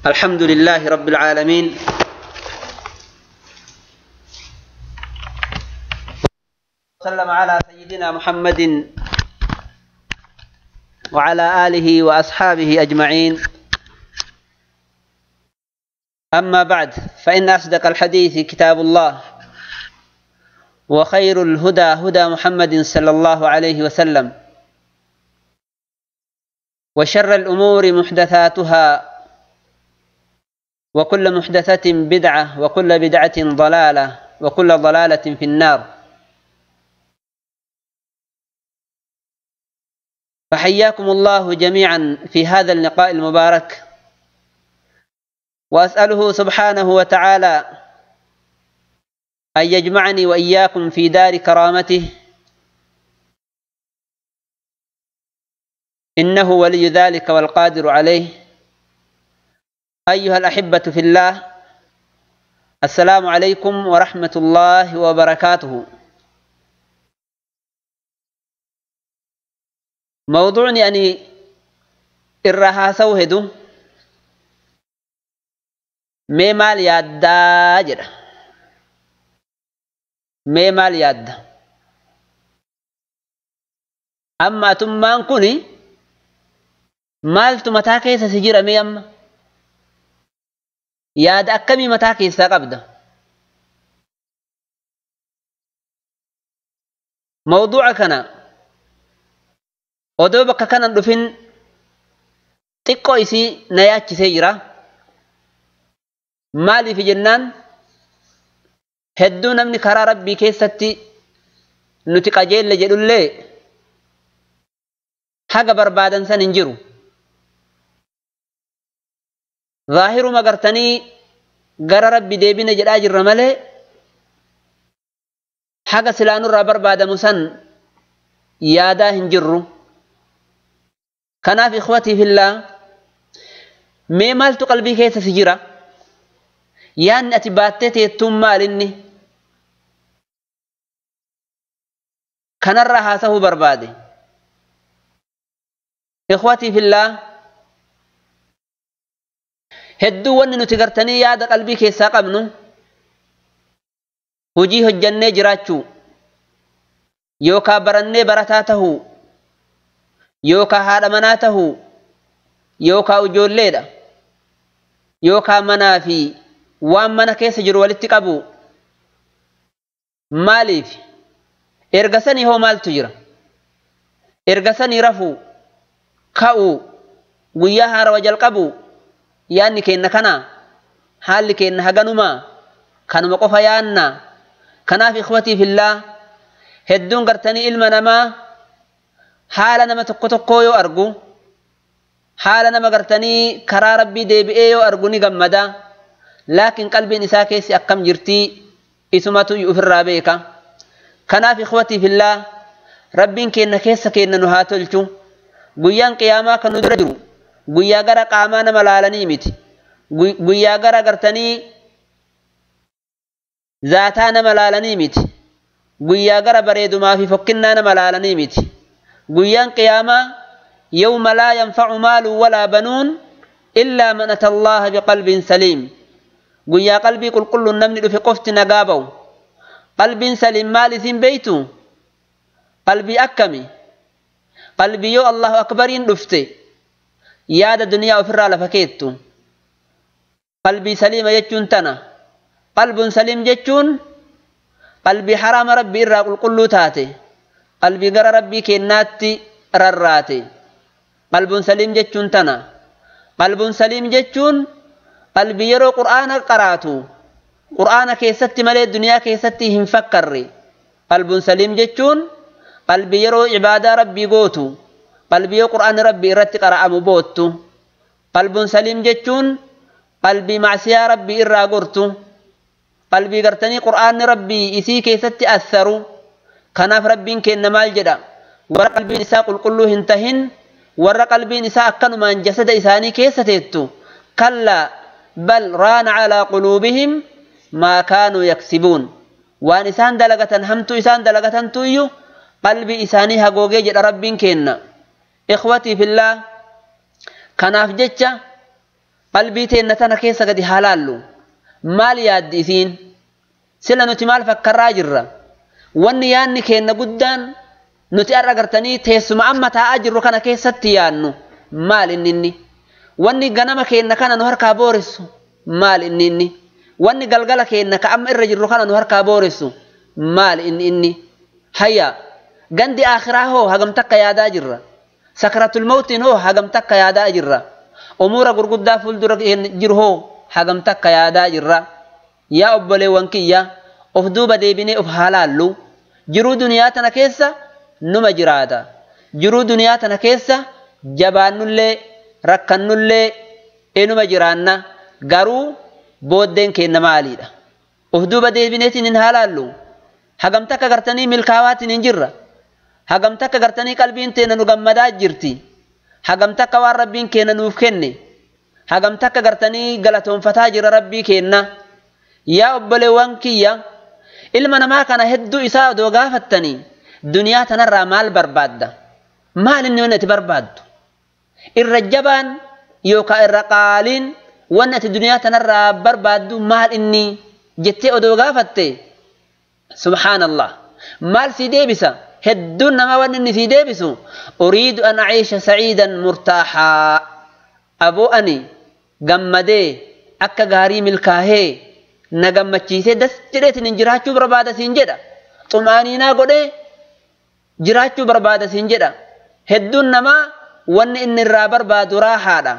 الحمد لله رب العالمين، وسلم على سيدنا محمد وعلى آله وأصحابه أجمعين. أما بعد، فإن أصدق الحديث كتاب الله، وخير الهدى هدى محمد صلى الله عليه وسلم، وشر الأمور محدثاتها، وكل محدثة بدعة، وكل بدعة ضلالة، وكل ضلالة في النار. فحياكم الله جميعا في هذا اللقاء المبارك، وأسأله سبحانه وتعالى أن يجمعني وإياكم في دار كرامته، إنه ولي ذلك والقادر عليه. أيها الأحبة في الله، السلام عليكم ورحمة الله وبركاته. موضوعني أني إرها سوهدو mee maal yaaddaa jedha. Mee maal yaadda? Amma atummaan kuni maaltu mataa keessa si jira mee amma? Yaada akkamii mataa keessaa qabda? Mawduuca kana odoo bakka kanan dhufin xiqqoo isii na yaachisee jira. Maaliif jennaan hedduu namni karaa rabbii keessatti nuti qajeelle jedhullee haga barbaadan san hin jiru. Zaahiruma gartanii gara rabbi deebine jedhaa jirra malee haga silaanurraa barbaadamu san yaadaa hin jirru. Kanaaf ikhwatii fillaa, mee maaltu qalbii keessa si jira? Yaanni ati baattee teettuun maal inni? Kanarraa haasa'uu barbaade. Ikhwatii fillaa, hedduu wanni nuti gartanii yaada qalbii keessaa qabnu hojii hojjannee jiraachuu, yookaa barannee barataa tahuu, yookaa haadha manaa tahuu, yookaa ijoolleedha, yookaa manaa fi waan mana keessa jiru walitti qabu. Maaliif? Erga sanii hoo maaltu jira? Erga sanii rafuu, ka'uu, guyyaa haarawa jalqabu, yaanni keenna kana, haalli keenna haganumaa, kanuma qofa yaanna. Kanaaf ikhwatii fillaa, hedduun gartanii ilma namaa haala nama tokko tokkoo yoo argu, haala nama gartanii karaa rabbii deebi'ee yoo argu ni gammada. Laakiin qalbiin isaa keessi akkam jirtii isumatu ofirraa beeka. Kanaaf ikhwatii fillaa, rabbiin keenna keessa keenna nu haa tolchu. Guyyaan qiyaamaa kan nu dura jiru guyyaa gara qaamaa nama laalanii miti. Guyyaa gara gartanii zaataa nama laalanii miti. Guyyaa gara bareedumaa fi fokkinnaa nama laalanii miti. Guyyaan qiyaamaa yawma laa yanfa'u maalun walaa banuun illaa man ata Allaha biqalbin saliim. Guyyaa qalbii qulqulluun namni dhufe qofti nagaa ba'u. Qalbiin saliim maal isin beeytu? Qalbii akkami? Qalbii yoo Allahu akbariin dhufte yaada duniyaa ofirraa lafa keettu. Qalbii saliima jechuun tana. Qalbuun saliim jechuun qalbii haraama rabbii irraa qulqulluu taate, qalbii gara rabbii kennaatti rarraate. Qalbuun saliim jechuun tana. Qalbuun saliim jechuun qalbii yeroo qur'aana qaraatu qur'aana keessatti malee duniyaa keessatti hin fakkarre. Qalbuun saliim jechuun qalbii yeroo ibaadaa rabbii gootu, qalbii yoo qur'aanni rabbii irratti qara'amu boottu. Qalbuun saliim jechuun qalbii macsiyaa rabbii irraa gortu, qalbii gartanii qur'aanni rabbii isii keessatti assaru. Kanaaf rabbiin kenna maal jedha? Warra qalbiin isaa qulqulluu hin tahin, warra qalbiin isaa akkanumaan jasada isaanii keessa teettu, kallaa bal raana calaa quluubihim maa kaanuu yaksibuun. Waan isaan dalagatan, hamtuu isaan dalagatantu iyyuu qalbii isaanii hagoogee jedha rabbiin kenna. Ikhwatii fillaa, kanaaf jecha Qalbii teenna tana keessa gadi haa laallu. Maal yaaddi isiin? Sila nuti maal fakkarraa jirra? Wanni yaanni keenna guddaan nuti har'a gartanii teessuma amma taa'aa jirru kana keessatti yaannu maal inni inni? Wanni ganama keenna kana nu harkaa booressu maal inni inni? Wanni galgala keenna ka amma irra jirru kana nu harkaa booressu maal inni inni? Hayya, gandi aakhiraa hoo hagam takka yaadaa jirra? Sakratul mawtiin hoo hagam takka yaadaa jirra? Umuura gurguddaa fuuldura jiru hoo hagam takka yaadaa jirra? Yaa obboleewwan kiyya, of duuba deebinee of haa laallu. Jiruu duniyaa tana keessa numa jiraata. Jiruu duniyaa tana keessa jabaannullee rakkannullee inuma jiraanna. Garuu booddeen keenna maaliidha? Of duuba deebineetiin hin haa laallu. Hagam takka gartanii milkaawaatiin hin jirra. Hagam takka gartanii qalbiin teenya nu gammadaa jirti. Hagam takka waan rabbiin keenna nuuf kenne. Hagam takka gartanii galatoonfataa jira rabbii keenna. Yaa obboleewwan kiyya, ilma namaa kana hedduu isaa odoo gaafattanii duniyaa tanarraa maal barbaadda? Maal inni wanni ati barbaaddu? Irra jabaan yookaan irra qaaliin wanni ati duniyaa tanarraa barbaaddu maal inni jettee odoo gaafatte? Subhaanallah. Maal sii deebisa? Hedduun namaa wanni inni sii deebisu uriidu an aciisha saciidan murtaaxaa. Aboo ani gammadee akka gaarii milkaahee na gammachiisee das jedheetiin hin jiraachuu barbaada siin jedha. Xumaaniinaa godhee jiraachuu barbaada siin jedha. Hedduun namaa wanni inni irraa barbaadu raahaadha.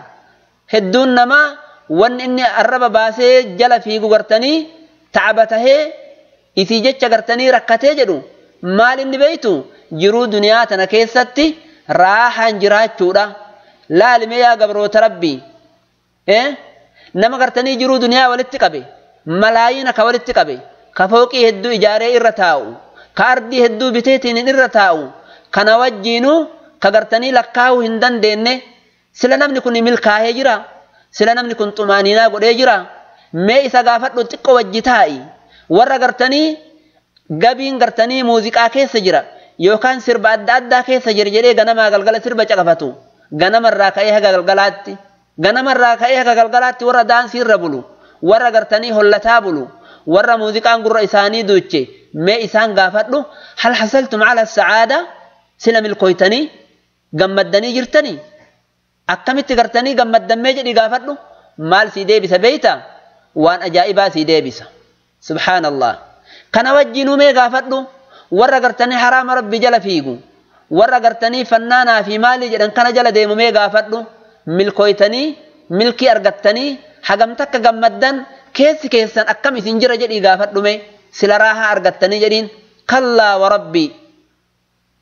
Hedduun namaa wanni inni arraba baasee jala fiigu gartanii ta'aba tahee isii jecha gartanii rakkatee jedhu maal inni beeytu? Jiruu duniyaa tana keessatti raahaan jiraachuudha. Laalimee yaa gabroota rabbii, nama gartanii jiruu duniyaa walitti qabe, malaayiina ka walitti qabe, ka fooqii hedduu ijaaree irra taa'u, ka ardii hedduu biteetiin irra taa'u, kana wajjiinuu ka gartanii lakkaa'uu hin dandeenye. Sila namni kun milkaa'ee jira? Sila namni kun xumaaniinaa godhee jira? Mee isa gaafadhu, xiqqoo wajji taa'i. Warra gartanii gabiin gartanii muuziqaa keessa jira yookaan sirba adda addaa keessa jira jedhee ganamaa galgala sirba caqafatu, ganamarraa ka'ee haga galgalaatti, ganamarraa ka'ee haga galgalaatti warra daansii irra bulu, warra gartanii hollataa bulu, warra muuziqaan gurra isaanii duuche, mee isaan gaafadhu, hal hasaltum ala sacaada? Sila milkooytanii gammaddanii jirtanii? Akkamitti gartanii gammaddammee jedhi gaafadhu. Maal sii deebisa beeyta? Waan ajaa'ibaa sii deebisa. Subhaanallah. Kana wajjiinuu mee gaafadhu warra gartanii haraama rabbi jala fiigu, warra gartanii fannaanaa fi maalii jedhan kana jala deemu, mee gaafadhu, milkooytanii milkii argattanii hagam takka gammaddan, keessi keessan akkam isin jira jedhii gaafadhu mee, sila raahaa argattanii jedhiin. Kallaa wa rabbi,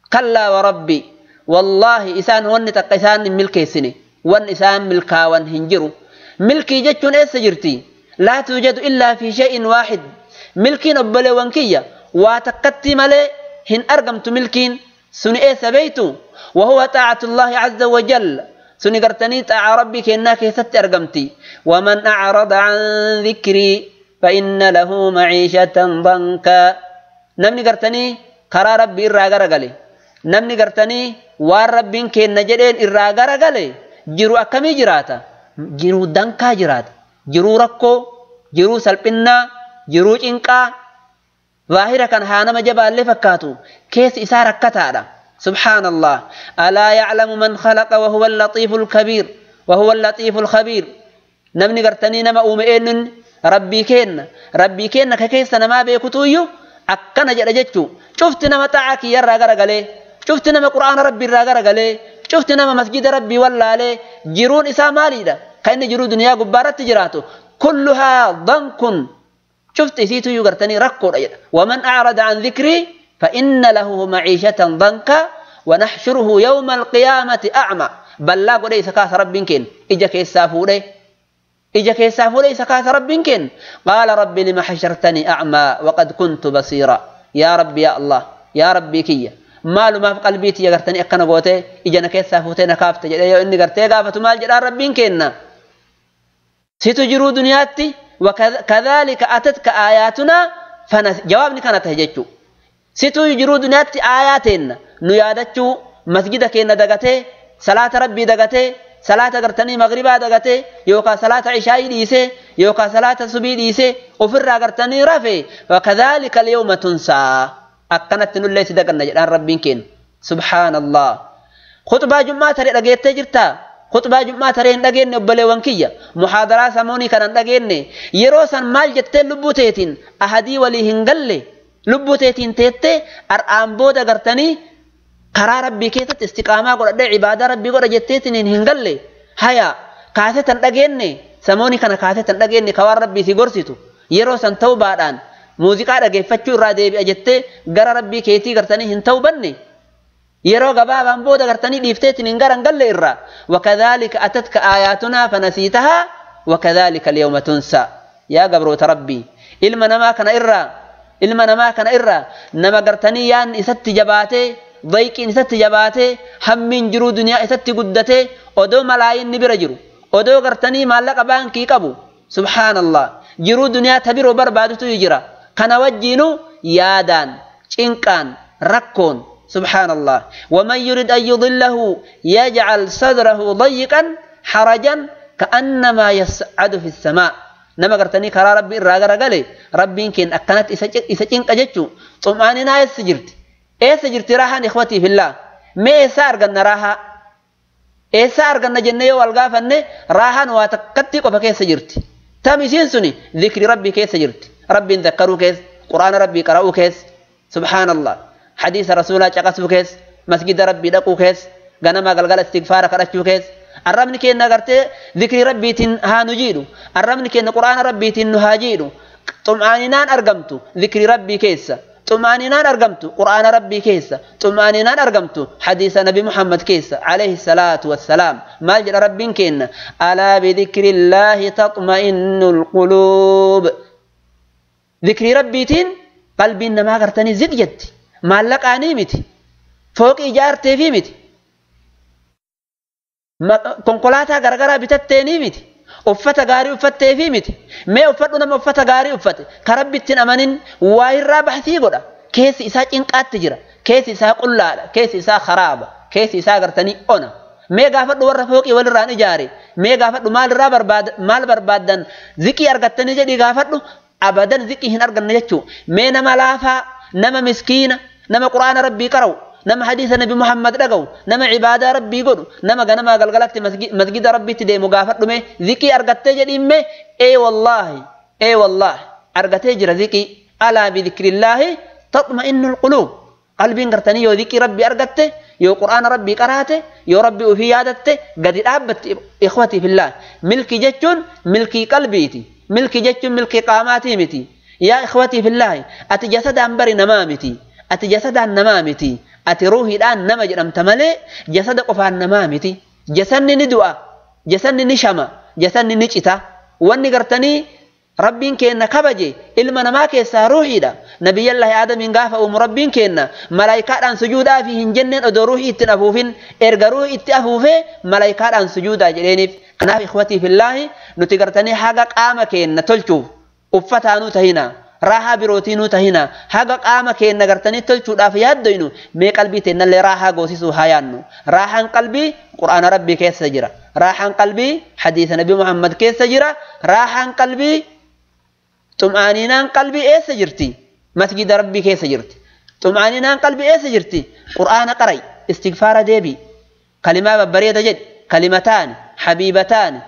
kallaa wa rabbi, wallaahi isaan wanni takka isaan hin milkeessine, wanni isaan milkaawan hin jiru. Milkii jechuun eessa jirti? Laa tuujadu illaa fi shay'in waahid. Milkiin obboleewwan kiyya waa takkatti malee hin argamtu. Milkiin suni eessa beeytu? Wahuwa xaacatullaahi azza wajal. Suni gartanii xaaca rabbii kennaa keessatti argamti. Waman acrada an dhikrii fa inna lahu maciishatan dankaa. Namni gartanii karaa rabbii irraa garagale, namni gartanii waan rabbiin kenna jedheen irraa garagale, jiru akkamii jiraata? Jiruu dankaa jiraata, jiruu rakkoo, jiruu salphinnaa, jiruu cinqaa. Zaahira kan haa nama jabaallee fakkaatu, keessi isaa rakkataadha. Subhaanallah. Alaa yaclamu man khalaqa wahuwa allatiifu alkabiir, wahuwa allatiifu alkhabiir. Namni gartanii nama uume eenyun? Rabbii kenna. Rabbii kenna ka keessa namaa beekutuyyuu akkana jedha jechuu. Cufti nama xaa'aa kiyyarraa garagalee, cufti nama qur'aana rabbii irraa garagalee, cufti nama masjida rabbii wallaalee, jiruun isaa maaliidha? Kan inni jiruu duniyaa gubbaarratti jiraatu kulluhaa dankun, cufti isiituyyuu gartanii rakkoodha jedha. Waman acrada an dhikrii fa inna lahu maciishatan danka wanaxshuruhu yawma alqiyaamati acma. Ballaa godhe isa kaasa rabbiin kenna, ija keessaa fuudhee, ija keessaa fuudhee isa kaasa rabbiin kenna. Qaala rabbi lima xashartanii acmaa waqad kuntu basiira. Yaa rabbi, yaa allah, yaa rabbii kiyya, maalumaaf qalbii tiyya gartanii akkana gootee ija na keessaa fuutee na kaafte jedhee yoo inni gartee gaafatu, maal jedhaan rabbiin kenna? Situ jiruu duniyaatti wakadhalika atatka aayatunaa fana. Jawaabni kana tahe jechuu. Situ jiruu duniyaatti aayaa teenna nu yaadachuu masjida keenna dagatee, salaata rabbii dagatee, Salaata gartanii maghribaa dagatee yookaan salaata ishaa'ii dhiisee yookaan salaata subii dhiisee ofirraa gartanii rafe wakadhaalika alyawma tunsaa akkanatti nullee si daganna jedhaan rabbiin kenna. Subhaanallah. Khutbaa jummaa taree dhageettee jirtaa? Khutbaa jummaa taree hin dhageenye obboleewwan kiyya. Muhaadaraa samoonii kana hin dhageenye. Yeroo san maal jettee lubbuu teetiin ahadii walii hin galle lubbuu teetiin teettee har'aan booda gartanii karaa rabbii keessatti istiqaamaa godhadhee ibaadaa rabbii godha jetteetiin hin galle haya kaasee tan dhageenye samoonii kana kaasee tan dhageenye kawaan rabbii si gorsitu yeroo san tawbaadhaan muuziqaa dhageeffachuu irraa deebi'a jettee gara rabbii keetii gartanii hin tawbanne yeroo gabaabaan booda gartanii dhiifteetiin hin gara hin galle irraa wakadhaalika atatka aayaatunaa fanasiitahaa wakadhaalika alyawma tunsaa yaa gabroota rabbii ilma namaa kana irraa ilma namaa kana irraa nama gartanii yaan isatti jabaatee dayqiin isatti jabaatee hammiin jiruu duniyaa isatti guddatee odoo malaayinni bira jiru odoo gartanii maallaqa baankii qabu subhaanallah jiruu duniyaa ta biroo barbaadutu jira kana wajjiinu yaadaan cinqaan rakkoon subhaanallah waman yurid an yudillahu yajcal sadrahu dayiqan harajan ka'annamaa yascadu fi samaa nama gartanii karaa rabbi irraa garagale rabbiin keenya akkanatti isa cinqa jechuu xum'aaninaa eessa jirti eessa jirti raahaan ikhwatii fillah mee eessaa arganna raahaa eessaa arganna jennee yoo wal gaafanne raahaan waa takkatti qofa keessa jirti tam isiin suni zikri rabbii keessa jirti rabbiin zakkaruu keessa quraana rabbii qara'uu keessa subhaanallah hadiisa rasuulaa caqasuu keessa masgida rabbii dhaquu keessa ganamaa galgala istigfaara kadhachuu keessa arrabni keenya gartee zikrii rabbiitiin haa nu jiidhu arrabni keenya quraana rabbiitiin nu haa jiidhu xum'aaninaan argamtu zikrii rabbii keessa xum'aaninaan argamtu quraana rabbii keessa xum'aaninaan argamtu hadiisa nabi muhammad keessa alayhi salaatu wassalaam maal jedha rabbiin keenya alaa bidikriillaahi taxma'innu alquluub zikrii rabbiitiin qalbiin namaa gartanii ziq jetti maallaqaanii miti fooqii ijaarteefii miti konkolaataa garagaraa bitatteenii miti uffata gaarii uffatteefii miti mee uffadhu nama uffata gaarii uffate ka rabbittiin amanin waa irraa baxsii godha keessi isaa cinqaatti jira keessi isaa qullaadha keessi isaa kharaaba keessi isaa gartanii ona mee gaafadhu warra fooqii walirraan ijaare mee gaafadhu maalirraa barbaada maal barbaaddan ziqii argattanii jedhii gaafadhu abadan ziqii hin arganne jechuu mee nama laafaa nama miskiina nama quraana rabbii qara'u nama hadiisa nabi muhammad dhaga'u nama cibaadaa rabbii godhu nama ganamaa galgalatti masgida rabbiitti deemu gaafadhu mee ziqii argattee jedhiin mee ee wallaahi ee wallaahi argatee jira ziqii alaa bidikriillaahi taxma'innu alquluub qalbiin gartanii yoo ziqii rabbii argatte yoo qur'aana rabbii qaraate yoo rabbii ofii yaadatte gadi dhaabbatti ikhwatii fillah milkii jechuun milkii qalbiiti milkii jechuun milkii qaamaatii miti yaa ikhwatii fillaahi ati jasadaan bari namaa miti ati jasadaan namaa miti ati ruuhiidhaan nama jedhamta malee jasada qofaan namaa miti jasanni ni du'a jasanni ni shama jasanni ni cita wanni gartanii rabbiin keenna kabaje ilma namaa keessaa ruuhiidha nabiyyallaahi aadamiin gaafa uumu rabbiin keenna malaayikaadhaan sujuudaa fi hin jenneen odoo ruuhii ittiin afuufin erga ruuhii itti afuufee malaayikaadhaan sujuudaa jedheeniif kanaaf ikhwatii fillaahi nuti gartanii haga qaama keenna tolchuuf uffataanuu tahina raahaa birootiinuu tahina haga qaama keenna gartanii tolchuudhaaf yaaddoynu mee qalbii teennallee raahaa goosisuu haa yaannu raahaan qalbii qur'aana rabbii keessa jira raahaan qalbii hadiisa nabi muhammad keessa jira raahaan qalbii xum'aaninaan qalbii eessa jirti masgida rabbii keessa jirti xum'aaninaan qalbii eessa jirti qur'aana qaray istigfaara deebii kalimaa babbareeda jedhi kalimataani habiibataani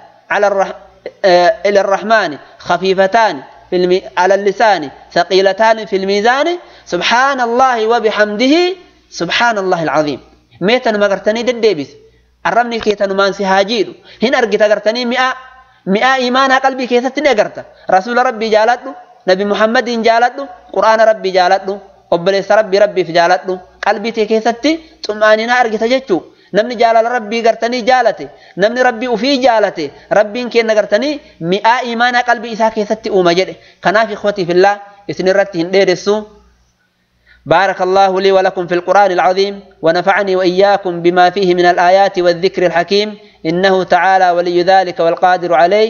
ila arrahmaani khafiifataani على اللسان ثقيلتان في الميزان سبحان الله وبحمده سبحان الله العظيم ميتن ما قرتني ددبس الرمني كيتن ما انسي هنا أرقت قرتني مئة مئة إيمانا قلبي كيستني أقرت رسول ربي جالتنو نبي محمد جالتنو قرآن ربي جالتنو obboleessa rabbi rabbiif jaaladhu qalbii tee keessatti xum'aaninaa argita jechuu namni jaalala rabbii gartanii jaalate namni rabbii ufii jaalate rabbiin kenna gartanii mi'aa imaanaa qalbii isaa keessatti uuma jedhe kanaaf ikhwatii fillah isin irratti hin dheeressu. بارك الله لي ولكم في القرآن العظيم ونفعني وإياكم بما فيه من الآيات والذكر الحكيم إنه تعالى ولي ذلك والقادر عليه.